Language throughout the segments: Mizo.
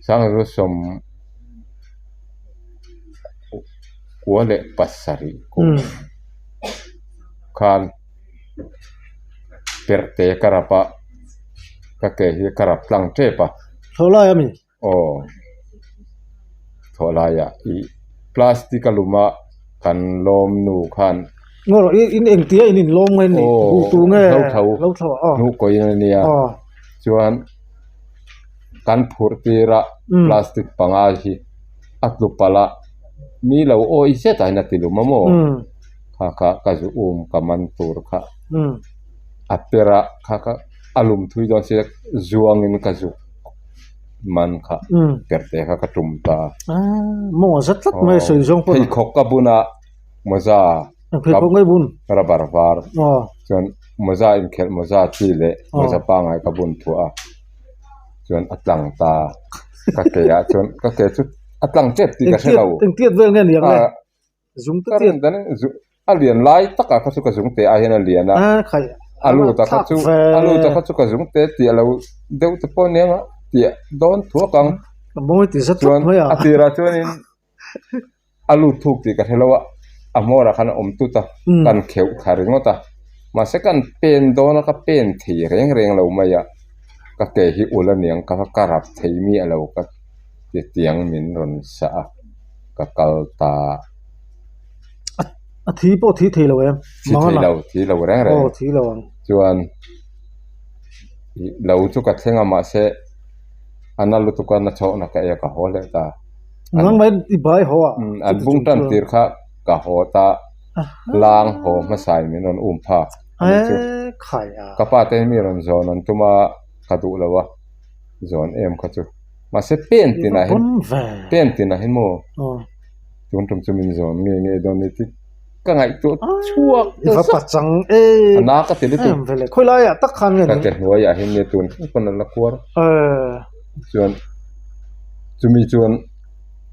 Sangzu sawm kua leh pasarih kum khan perhte ka rap a, ka ke hi ka rap tlang tep a. Thlawh lai a mi? Aw, thlawh laiah ih plastic a lum a kan lawm nu khan. Ngaw rawh i in engtia in inlawm nge ni? Buh tu nge? Lo thlo. Lo thlo aw. Hnuhkawiin a nia. Chuan. Kan phurh tir a plastic panga hi a tlu palh a mi lo awi zet ah hian a ti lum a maw kha kha ka zu um ka man tur kha a per a kha kha a lum thui dawn sia zuang in ka zu man kha per te kha ka tum ta pheikhawk ka bun a mawza rubber var chuan mawza inkhelh mawza chi leh mawza pangngai ka bun thuah a. Chuan a tlang ta ka ke ah chuan ka ke chu a tlang tep tih ka hre lo. Engtiat vel nge ni ang le? Zung te tiat. A lian lai takah kha chu ka zung te ah hian a lian a. A lut ah kha chu a lut ah kha chu ka zung te tih a lo deuh te pawh aniang a tih dawn thuak ang. Chuan a tirah chuanin. A lut thuk tih ka hre lo a, a hmawrah khan a awm tut a, kan kheuh thla ringawt a, mahse kan pen dawn a ka pen thei reng reng lo mai a, ka ke hi ul aniang ka ka rap thei miah lo ka ti tiang min rawn sah a, ka kal ta. A thi pawh thi thei lo em? Thi thei lo, thi lo reng reng. Aw thi lo ang. Chuan lo chu ka thleng a mahse a na lutuk a na chhawkna ka ei a ka haw leh ta. Nang mai i bai haw a. An bung tan tir kha ka haw ta lang haw hmasa in min rawn um phak a ni chu. Ka pa te hi mi rawn zawn an tum a ka duh lo a zawn em kha chu. Mahse pen tinah hian pen tinah hian maw tun tum chu min zawn nge nge dawn ni tih ka ngaihtuah chhuak zak a na ka ti lutuk. Ka ke hnuaiah hian nia tun thleng pawn a la kuar chuan. Chumi chuan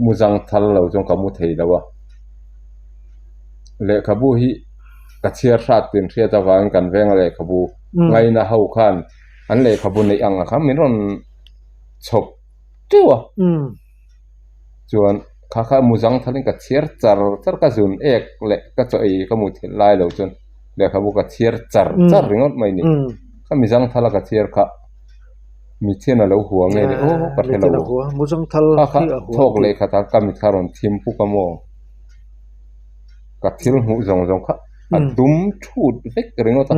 mu zang thal lo chuan ka mu thei lo a, lehkhabu hi ka chhiar hrat tin hriat avangin kan venga lehkhabu ngaina ho khan an lehkhabu neih ang kha min rawn chhawp teuh a, chuan kha kha mu zang thalin ka chhiar char char ka zun ek leh ka chaw ei ka mu thilh lai lo chuan lehkhabu ka chhiar char char ringawt mai a ni, ka mi zang thala ka chhiar kha. Mithian a lo hua nge le aw ka hre lo. Kha kha thawk leh khat a ka mit kha rawn thim puk a maw? Ka thil hmuh zawng zawng kha a dum thut vek ringawt a,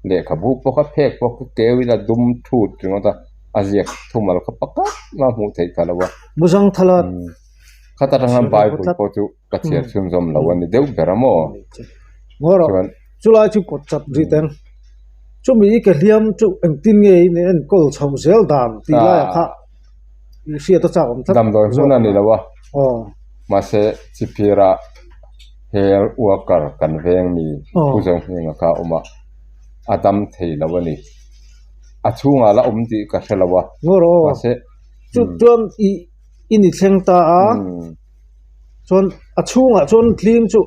lehkhabu pawh kha phek pawh kha keu ila dum thut ringawt a, a ziak thumal kha pakhat mah hmuh theih ta lo a. Khata tanga Bible pawh chu ka chhiar chhunzawm lo a ni deuh ber a maw? Chuan. Chulai chu kawt chat rih teng. Chumi i ke hliam chu engtin nge in enkawl chhoh zel dan tih laiah kha i hriat a chak awm tlat. Damdawi hmun a ni lo a, mahse Chiphira health worker kan veng mi Pu Zohminga kha a awm a, a dam thei lo a ni. A chhungah la awm tih ka hre lo a, mahse. Chu chuan i i ni thleng ta a, chuan a chhungah chuan tling chu.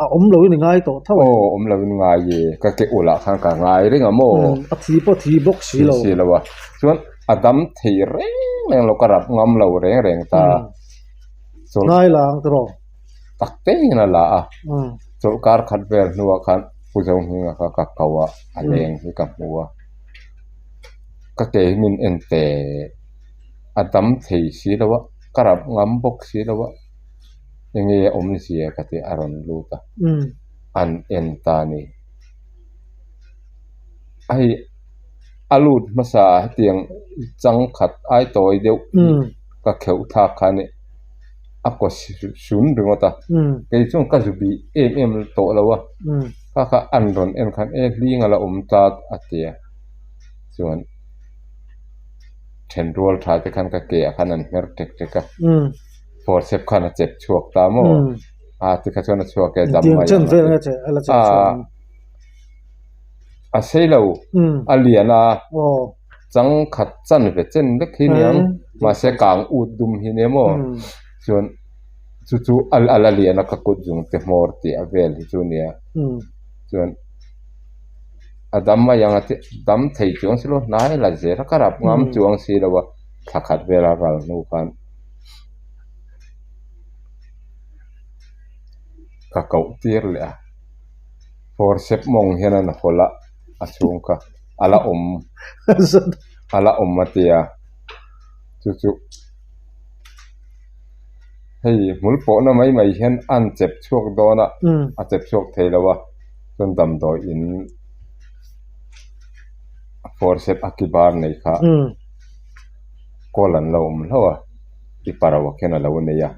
A awm lo in i ngai tawh tho e. Aw awm lo in ngai e, ka ke ulh ah khan ka ngai reng a maw? A thi pawh thi bawk si lo. Thi si lo a, chuan a dam thei reng reng lo, ka rap ngam lo reng reng ta. Ngai la ang tiraw? Tak te hian a la a, chawlhkar khat vel hnuah khan Pu Zohminga kha ka ko a, a leng hi ka hmu a, ka ke hi min en teh, a dam thei si lo a, ka rap ngam bawk si lo a. Enge a awmzia ka tih a rawn lut a, an en ta a ni. Hei a lut hmasa hetiang changkhat ai tawi deuh hi ka kheuh thlak kha a ni. A kaw sun ringawt a, kei chuan ka zu bih em em tawh lo a, kha kha an rawn en khan e hling a la awm ta a ti a, chuan thenrual tha te khan ka ke ah khan an hmer tek tek a. Forcep khan a chep chhuak ta maw? A tikha chuan a chhuak e dam mai ang a ti. A sei lo, a lian a, changkhat chan ve chen vek hi niang, mahse kang ut dum hi nia maw? Chuan chu chu a la lian a ka kut zung te hmawr tih a vel hi chu nia. Chuan a dam mai ang a ti, dam thei chuang si lo, hnai la zel a, ka rap ngam chuang si lo a. Thla khat vela ral hnu khan ka koh tir leh a, forcep mawng hian an hawlh a, a chhung kha a la awm a la awm a tia chu chu hei hmul pawhna mai mai hian an chep chhuak dawn a, a chep chhuak thei lo a, chuan damdawi in forcep a ki bar nei kha kawl an lo awm hlauh a, i paro khian a lo nei a,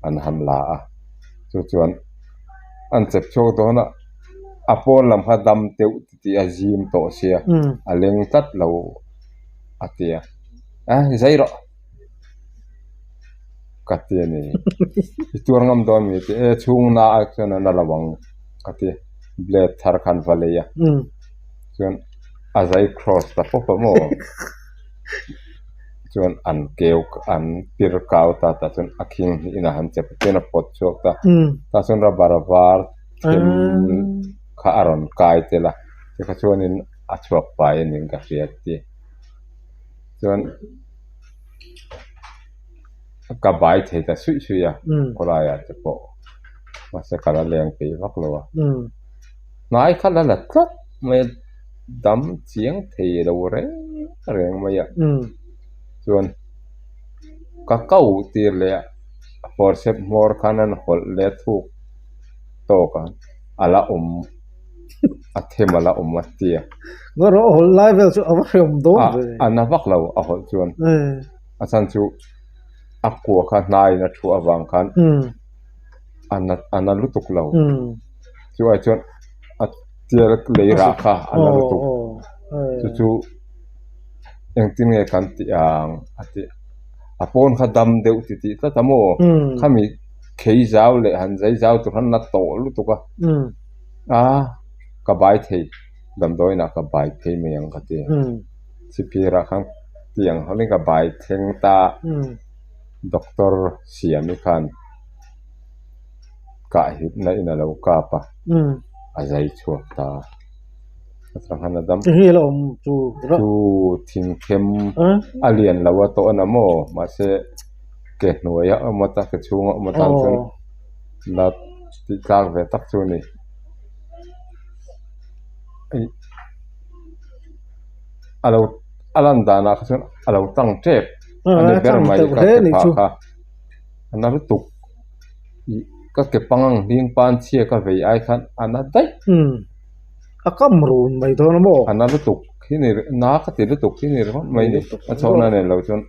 an han la a, chu chuan an chep chhuak dawn a, a pawn lam kha dam deuh tih a zim tawh sia, a leng tlat lo a ti a, a zai rawh ka ti a ni, i tuar ngam dawn mi a ti e chhung na ah chuan a na lo ang ka ti a, blade thar khan va lei a, chuan a zai cross ta pawp a maw chuan an keu an pir kau ta tah chuan a khing hnih in a han chep a chuan a pawt chhuak ta tah chuan rubber var them kha a rawn kai tel a tikha chuanin a chhuak pai a ning ka hria ti chuan ka bai thei ta suih suih a khawlaiah te pawh mahse ka la leng peih vak lo a. Hnai kha la la tlat mai a, dam chiang thei lo reng reng mai a. Chuan ka ko tir leh a, a forcep hmawr khan an hawlh leh a thuk tawk a, a la awm a them a la awm a ti a. Ngaw rawh a hawlh lai vel chu a va hreawm dawn ve. A na vak lo a hawlh chuan a chhan chu a kua kha hnaiin a thuah avang khan a na a na lutuk lo. Chu ai chuan a tial lei rah kha a la lutuk chu chu engtin nge kan tih ang a tih a pawn kha dam deuh ti tih tlat a maw khami khei zau leh han zai zau tur khan la tawh lutuk a a ka bai thei damdawiin ah ka bai phei mai ang ka ti chipir ah khan tiang hovin ka bai thleng ta doctor siami khan. Kah hipna in a lo kap a, a zai chhuak ta a. A changhan a dam. Enge la awm chu? Chu thingkhem a lian lo a tawh a na maw? Mahse ke hnuai a awm ata ke chhung a awm atan chuan la tih tlak ve tak chu a ni. A lo a lan danah kha chuan a lo tang tep a ni ber mai ka ke phah kha a na lutuk. Ih ka ke pangang hling pan chhia ka vei ai khan a na daih. Umm a kam run mai dawn a maw? A na lutuk hi ni na ka ti lutuk hi ni ringawt mai ni a chhawhna nen lo chuan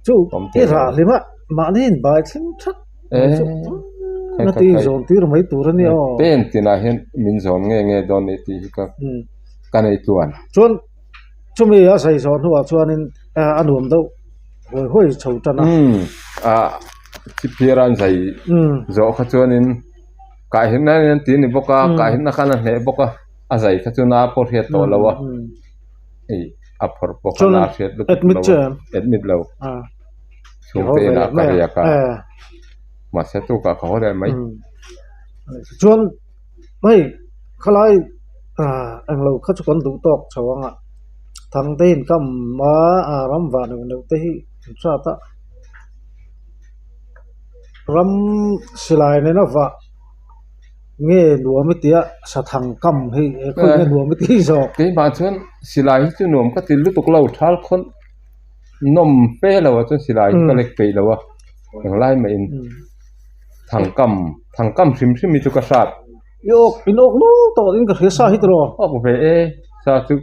Chu i rah hlim a mahni in bai thleng that mai chu na ti zawn tir mai tur a nia aw. Pen tinah hian min zawn nge nge dawn ni tih hi ka ka nei tluan. Chuan Chumi a zai zawh hnuah chuanin a nuam deuh huai huai chho tan a. Umm a chiphiar an zai zawh kha chuanin kahhirna hian an ti a ni bawk a, kahhirna khan a hneh bawk a, a zai kha chu na pawh hriat tawh lo a, hei a phawrh pawh kha na hriat lutuk lo a, admit lo, chhungte inah ka riak a, mahse tukah ka haw leh mai. Chuan hei khalai englo kha chu kan duh tawk chho ang a thang te in kam a ram vah neuh neuh te hi an hrat a ram silai nena vah nge nuam i tia sathang kam hi khawi nge nuam i tih zawk. Keimah chuan silai hi chu nuam ka ti lutuk lo thal khawn nawm fe lo ah chuan silai hi ka lek peih lo a englai mah in. Thangkam, thangkam hrim hrim hi chu ka hrat. I awk, in awk lu tawh in ka hria sa hi tiraw? Awk ve e, sa chu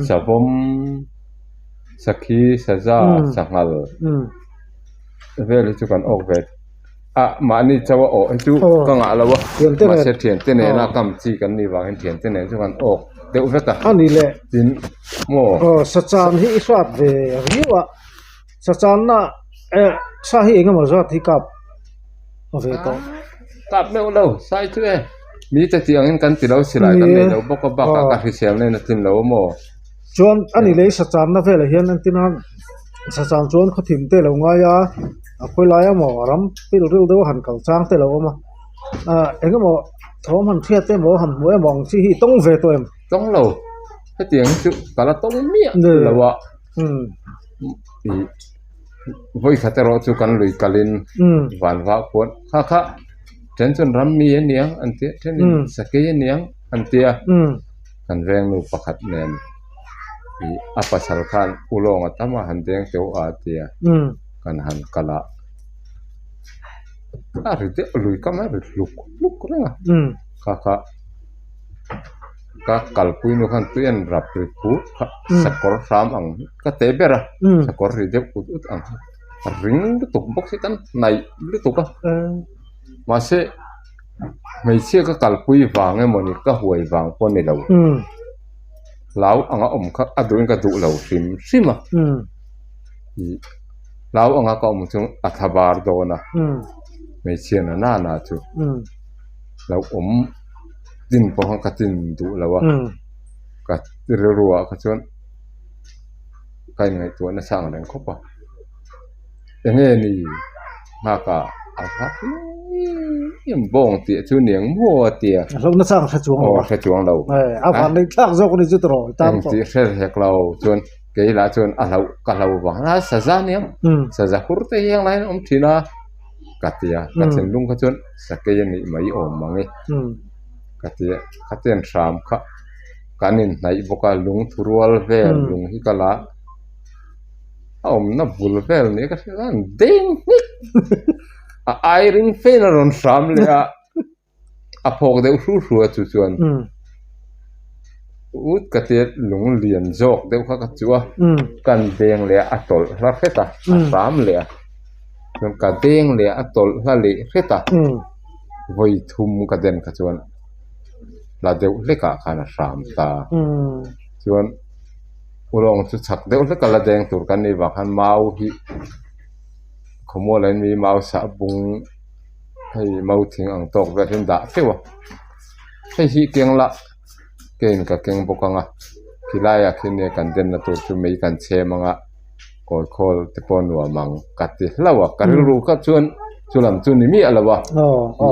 savawm, sakhi, saza, sanghal vel hi chu kan awk ve. A mahni chauh a awh hi chu ka ngah lo a, mahse thiante nena kam chi kan nih vangin thiante nen chu kan awk deuh vek a. A ni le. Tin maw? Aw, sachan hi i hrat ve riau a. Sachanna eh sa hi engemaw zat hi kap ve tawh. Kap meuh lo sai chu e mi te tih angin kan ti lo silai kan nei lo bawk a bakah ka hrisel nen a tlin lo a maw. Chuan a ni leh sachanna velah hian entir nan sachan chuan khawthim te lo ngai a a khawi lai emaw a ram pil ril deuh a han kal chang te lo awm a ah engemaw thawm han hriat emaw han hmuh emaw ang chi hi i tawng ve tawh em? Tawng lo hetiang hi chu ka la tawng miah lo a. Vawi khat erawh chu kan lui kalin van vah khuan kha kha then chuan rammi a niang an tia thenin sakei a niang an tia kan vengnu pakhat nen ih a pasal khan ulawng a tam a han deng teuh a tia kan han kal a a ri deuh lui kam a ri hluk hluk reng a kha kha. Ka kalpui nu khan tui an rap ri pur kha sakawr hram ang ka teh ber a sakawr ri deuh ut ut ang a ring lutuk bawk hi kan hnaih lutuk a mahse hmeichhia ka kalpui vang emawni ka huai vang pawh a ni lo hlau anga awm kha a duhin ka duh lo hrim hrim a ih hlau anga ka awm chu a thla bar dawn a hmeichhia na nana chu lo awm. Tin pawh kha ka tin duh lo a, ka rilru ah kha chuan ka inngaihtuah nasa ang reng khawp a, enge ni nghak a a va em bawng tih chu niang maw a tia. A hlauh nasa ang hre chuang lo a. Aw hre chuang lo. A van nei thlak zawk a ni chu tiraw i tan pawh. Engtih hre hek lo chuan kei lah chuan a hlauh ka hlo vang a saza aniang saza hur te hi heng lai hian a awm thin a. Ka ti a, ka thinlung kha chuan sakei a nih mai awm ang e. Ka ti a, ka ten hram kha kan inhnaih bawk a, lungthu rual vel lung hi ka la a awmna bul vel nia ka hria a, deng hnik a ai ring fein a rawn hram leh a. A phawk deuh hru hru a chu chuan ut ka tia lung lian zawk deuh kha ka chu a kan deng leh a a tawlh hla hret a a hram leh a chuan ka deng leh a a tawlh hla leh hret a vawi thum ka den kha chuan hla deuh hlek ah khan a hram ta chuan ulawng chu chak deuh hlek a la deng tur kan nih vang khan mau hi khawmual ah hian mi mau sah bung. Hei mau thing ang tawk vel hi an dah teuh a hei hi keng lah kein ka keng bawk ang a ti laiah khian nge kan denna tur chu mei kan chhem ang a kawi khawl te pawh nuam ang ka ti hlauh a ka rilru kha chuan chu lam chu ni miah lo a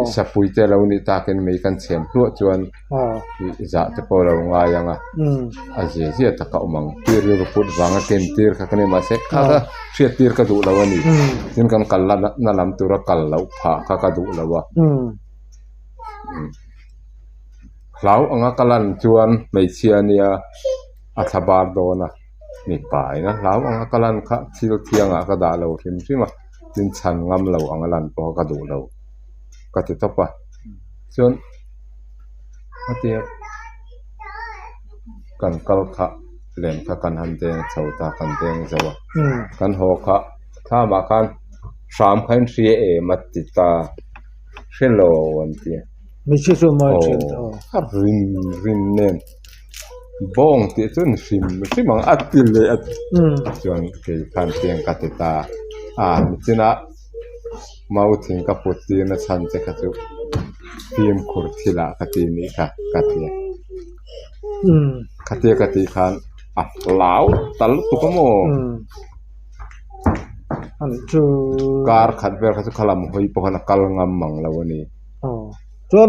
ih sapui te lo nih takin mei kan chhem hluah chuan ih zah te pawh a lo ngai ang a a zia zia tak a awm ang tih rilru put vanga ken tir kha ka ni mahse kha kha hriat tir ka duh lo a ni tin kan kal na lam tura kal loh phah kha ka duh lo a hlau anga ka lan chuan hmeichhia nia a thla bar dawn a mipa in a hlau anga ka lan kha thil thiangah ka dah lo hrim hrim a tin chhan ngam lo anga lan pawh ka duh lo ka ti tawp a chuan. Hetiang kan kal kha len kha kan han deng chho ta kan deng zo a kan haw kha thlamah khan hram kha in hria em a ti ta hre lo an ti a aw a rin rin nen bawng tih chu ni hrim hrim ang a ti leh a chuan kei khan tiang ka ti ta a nichinah. Mau thing ka put tir na chhan che kha chu fimkhur thil ah ka ti nih kha ka ti a khatia ka tih khan a hlau ta lutuk a maw kar khat vel kha chu kha lam hawi pawh khan a kal ngam mang lo a ni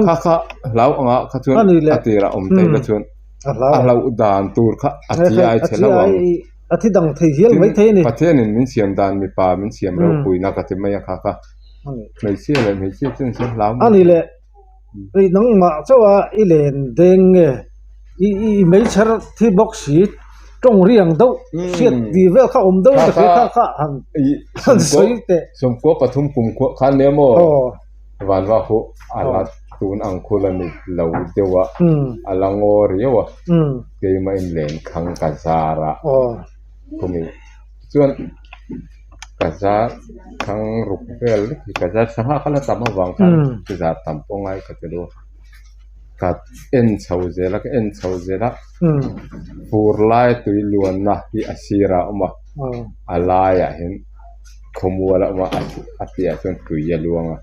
kha kha hlau anga kha chuan a tirah awm thei la chuan a hlauh dan tur kha a chi ai che lo ang. A thi dang thei hial mai thei a ni. Pathianin min siam dan mipa min siam ropuina ka ti mai a kha kha. Hmeichhia leh hmeichhia chu insiam hlau mai. A ni le, i nangmah chauh a i len deng nge i i meichher thi bawk si tawng ri ang deuh hriat tih vel kha awm deuh ka hria kha kha han han sawi teh. Sawmkua pathum kum khuah khan nia maw vanva khu a la tun ang khu la ni lo deuh a a la ngaw riau a. Keimah in len khang ka zar a khumi chuan ka zar khang ruk vel vek hi ka zar sangha kha la tam avang khan ka zar tam pawh ngai ka ti lo a ka en chho zel a ka en chho zel a fur lai tui luanna hi a sirah a awm a a laiah hian khawmual a awm a a piahah chuan tui a luang a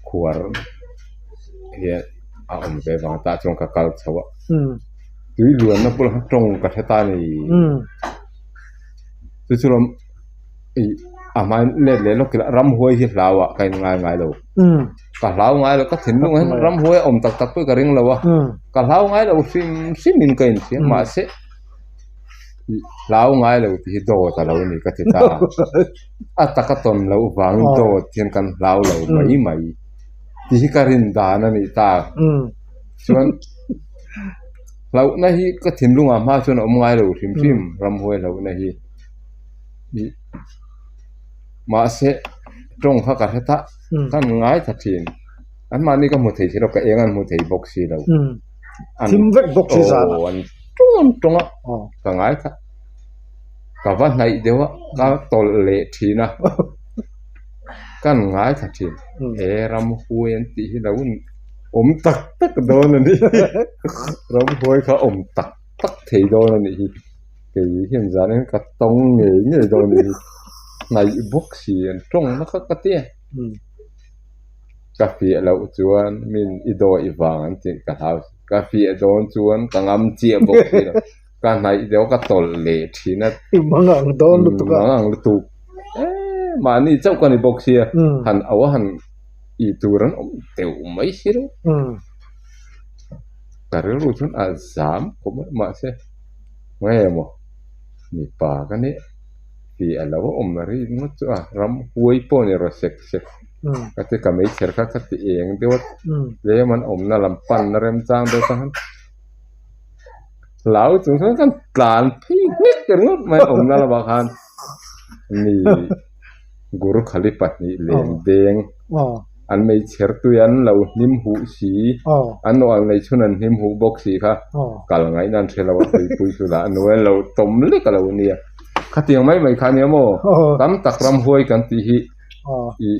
khuar hian a awm ve vang tah chuan ka kal chho a tui luanna bulah khan tawng ka hre ta a ni chu chu lam ih a hmain let leh lawk ila ramhuai hi hlau ah ka in ngai ngai lo ka hlau ngai lo ka thinlung ah hian ramhuai a awm tak tak pawh ka ring lo a ka hlau ngai lo hrim hrim in ka inhria mahse. Hlau ngai lo tih hi dawt a lo ni ka ti ta. A taka tawn loh vangin dawt hian kan hlau lo mai mai tih hi ka rin dan a nih ta. Chuan hlauhna hi ka thinlungah hma chuan a awm ngai lo hrim hrim ramhuai hlauhna hi. Mahse tawng kha ka hre ta ka ngai ta thin. Anmahni ka hmu thei si lo ka eng an hmu thei bawk si lo. An Thim vek bawk si zan aw an tawng an tawng a ka ngai kha ka va hnaih deuh a ka tawlh leh thin a kan ngai thla thin he ramhuai an tih hi lo awm tak tak dawn a ni ramhuai kha awm tak tak thei dawn a nih hi kei hian zanin ka tawng ngei ngei dawn a nih hi hnaih bawk si an tawng na kha ka ti a. Ka fiah loh chuan min i dawih vang an tih ka hlau si. Ka fiah dawn chuan ka ngam chiah bawk si lo. Ka hnaih deuh ka tawlh leh thin a. I mang ang dawn lutuk a. Mang ang lutuk. Eee mahni chauh ka ni bawk sia. Han au a han i tur an awm deuh mai si lo. Ka rilru chuan a zam khawp mai mahse nge maw mipa ka nih tih a lo awm ri ngawt chu a ramhuai pawh ni rawh sek sek. Ka ti ka meichher kha ka ti eng deuh a tlem an awmna lam panna remchang deuh kha hlau chung chuan kan tlan phei nghek ringawt mai awmna lamah khan mi Gurkhali pahnih lem deng an meichher tui an lo hnim huh si an nawh nei chhun an hnim huh bawk si kha kal ngaihna an hre lo a tuipui chu lah a nuai an lo tawm lek a lo nia khatiang mai mai kha ania maw tam tak ramhuai kan tih hi. I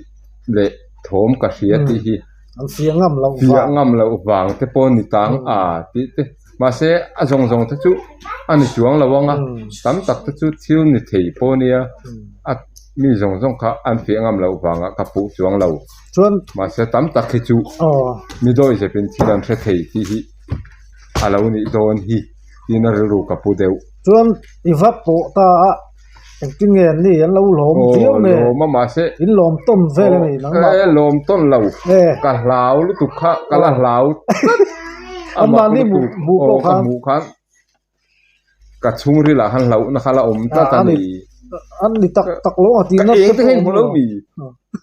leh thawm ka hria tih hi an fiah ngam loh vang fiah ngam loh vang te pawh ni tang a tih te mahse a zawng zawng te chu a ni chuang lo ang a tam tak te chu thil ni thei pawh nia a mi zawng zawng kha an fiah ngam loh vangah ka puh chuang lo chuan mahse tam tak hi chu mi dawi zepin thil an hre thei tih hi a lo nih dawn hi tiin a rilru ka pu deuh chuan i va pawh ta a. Engtin nge an ni an lo lawm viau nge? Aw lawm a mahse in lawm tawn vel a ni nangmah pawh. Lawm tawn lo ka hlau lutuk kha ka la hlau tlat Anmahni hmuh pawh khan ka hmuh khan ka chhungril ah khan hlauhna kha la awm tlat a ni. An ni tak tak lo a tihna te pawh awm lo mi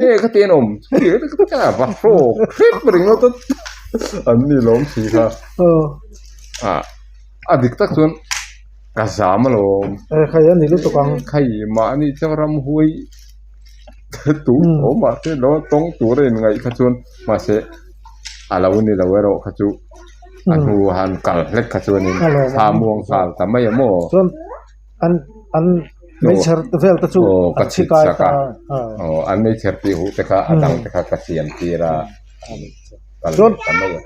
e ka ti an awm va hrawk hrep ringawt a an ni lawm si kha a dik tak chuan. Ka zam alawm. Eh khai a ni lutuk ang. Khai mahni chuan ramhuai tu awm mahse lo tawng tur a inngaih kha chuan mahse a lo ni lo erawh kha chu a hnu han kal hlek kha chuanin thla muang nghal ta mai a maw. Chuan an an meichher vel te chu an chhi kai ta a. Aw an meichher tih huh te kha a dang te kha ka siam tir a kal leh ta mai a.